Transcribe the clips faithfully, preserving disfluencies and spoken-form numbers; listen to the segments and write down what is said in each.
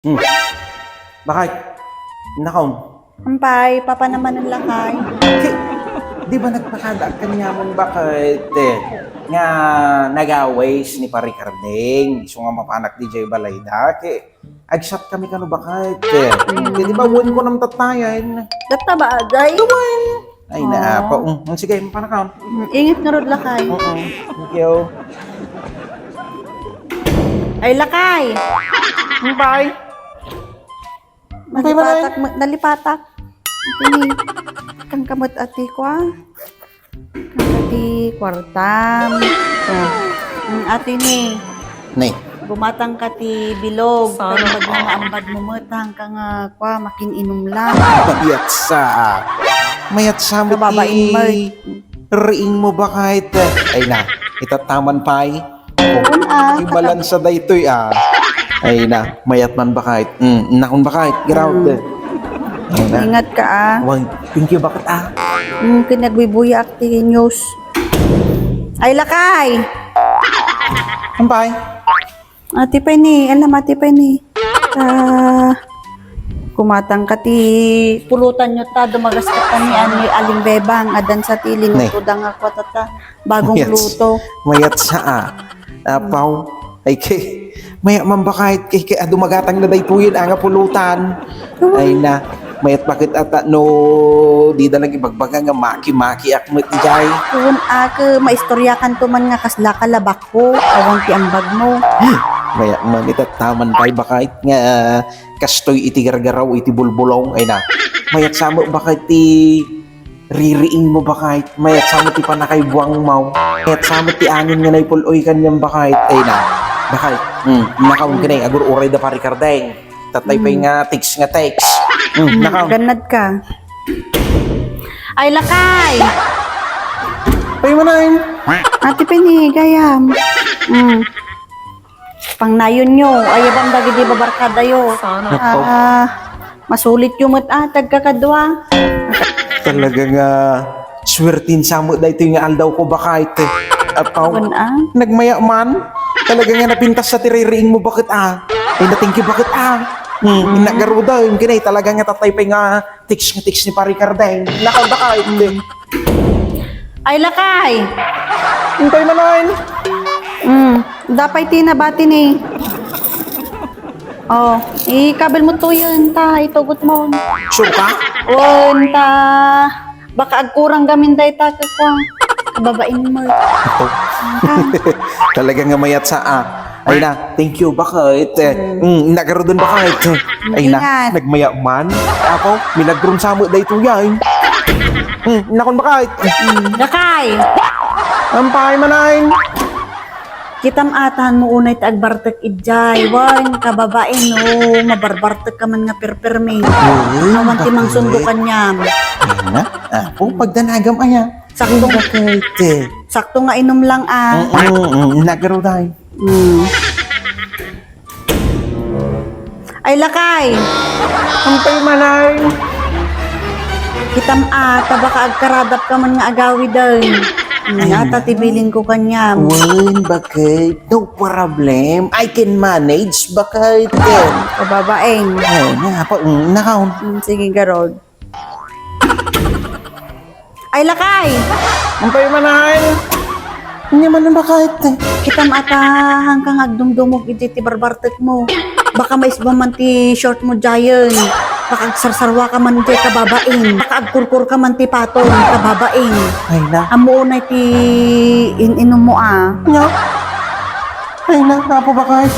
Hmm. Bakit? Nakaw. Ampay, papa naman ang lakay. Di, di ba nagpakadaak kanyaman bakit, eh, nga nagawis ni Pari Karding? Isu nga mapanak di jay balay da, ke, agsat kami kano bakit, eh. Di, di ba, wen ko nam tatayan? Datta ba, Jay? Gawain. Ay, naapa. Um, um, sige, mapanakaw. Mm, ingat nga rod, lakay. Oo. Thank you. Ay, lakay. Ampay. Ampay, manay. Nalipatak, ma-, nalipatak. Ini, kang kamot ati ko, ah. Kang ati kwartam. Oh. Mm, ati ni. Ni. Gumatang ka ti bilog. Sana all. Kay magna maambag mo met, hangka nga, kwa, makin-inum lang. Mayat sa, ah. Mayat sa mo ti riing mo bakit. Ay na, itataman pay. Kun, ah, ibalansa daytoy, ah. Ay na, mayat man bakit. Mm, nakon bakit, graw. Mm. Ay na. Ingat ka, ah. Wag, thank you bakit, ah. Mm, kinagwibuya ak ti news. Ay, lakay. Ampay. Ati Penny, alam, Ati Penny. Ah, kumatang ka ti pulutan yo ta, dumagas ka kami ani Aling Bebang, adan sa ti linuto da nga kwatata, bagong luto. Mayat sa, ah. Apaw, ay kay, maya man bakit, kay, kay, ah, dumagatang na daytoyen, ah, nga pulutan. Ay na, mayat bakit ata no, di da nagibagbaga nga maki-maki ak met, jay. Kun, ah, ke, maistoryakan to man nga kasla ka labak. Ko, awan ti ambag mo. Mayat man itattaman pay bakit nga kastoy iti gargaraw iti bulbulong. Ay na, mayat sa met bakit ti ririing mo bakit. Mayat sa met ti panakay buang mo. Mayat sa met ti angin nga naipul-oy kaniam bakit. Ay na, bakit. Hmm, nakaon ka na eh. Agur-uray da Pari Kardeng. Tatay pay nga text nga text. Hmm, nakaon. Ganad ka. Ay, lakay! Pay manay. Ati Penny, gayam. Mm. Pangnayon yo, ay, abang dagiti babarkada yo. Sana. Ah, masulit yo met, ah, tagkakadua. Talaga nga, swertin sa met daytoy nga aldaw ko, bakit. Apaw, nagmaya man. Talaga nga napintas sa ti ririing mo, bakit, ah. Ay, natingki, bakit, ah. Hmm, nagaruda, yung kinay, talaga nga tatay pay nga Text nga text ni Pari Kardeng. Nakaw, bakit? Mm. Ay, lakay! Ampay manay. Mm, dapay ti nabati ni. Oh, ikabil mo to yun, ta, itugot mo. Sure ka? Wen, ta, baka agkurang gamin dayta, kakwa. Babain mo. Ito. Talaga nga mayat sa, ah. Ay na, thank you, bakit? Eh, mm, nagarudon, bakit? Ay na, nagmaya man. Ako, milagron sa mo, daytoy, ay. Hmm, nakon, bakit? Lakay! Ampay manay. Kitam atan mo unay ti agbartek idiay. Wen, kababain, no, mabarbartek ka man nga perpermi. Awan ti mangsundo kaniam. Ay na, ako, pagdanagam aya. Sakto. Bakit? Sakto nga inum lang, ah. Mm, mm, nagaruday. Mm. Ay, lakay! Ampay manay. Kitam, ah, ta baka agkaradap ka man nga agawiden. Mm, ata ti bilin ko kaniam. Wen, bakit? No problem. I can manage, bakit? Kababain. Ay, nga pa, mm, nakaon. Mm, sige, garod. Ay, lakay! Ampay manay? Ania man, bakit? Kitam ata, hangka nga agdumdumog iti ti barbartek mo. Baka maisba man ti short mo, Giant. Baka agsarsarwa ka man diay kababain. Baka agkurkur ka man ti patong kababain. Ay na. Ammo unay ti in-inum mo, ah. Nia? Ay na, apo, bakit?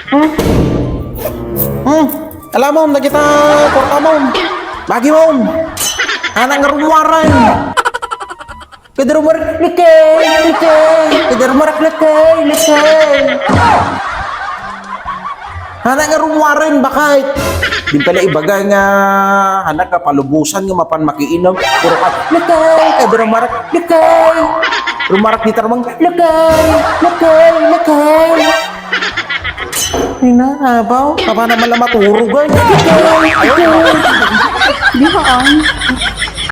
Hmm? Hmm? Alamon, dagita kwartamon. Bagimon. Anak nga rumuaran. Kada rumuaran, likay, likay. Kada rumuaran, likay, likay. Anak nga rumuaran, bakit? Di pala ibaga nga anak nga palubusan nga mapan makiinum. Puro ka, likay, kada rumuaran, likay. Rumuaran di tarmang, likay, likay, likay. Ay na, abaw. Aba naman lang maturog, ay. Di ba, ang?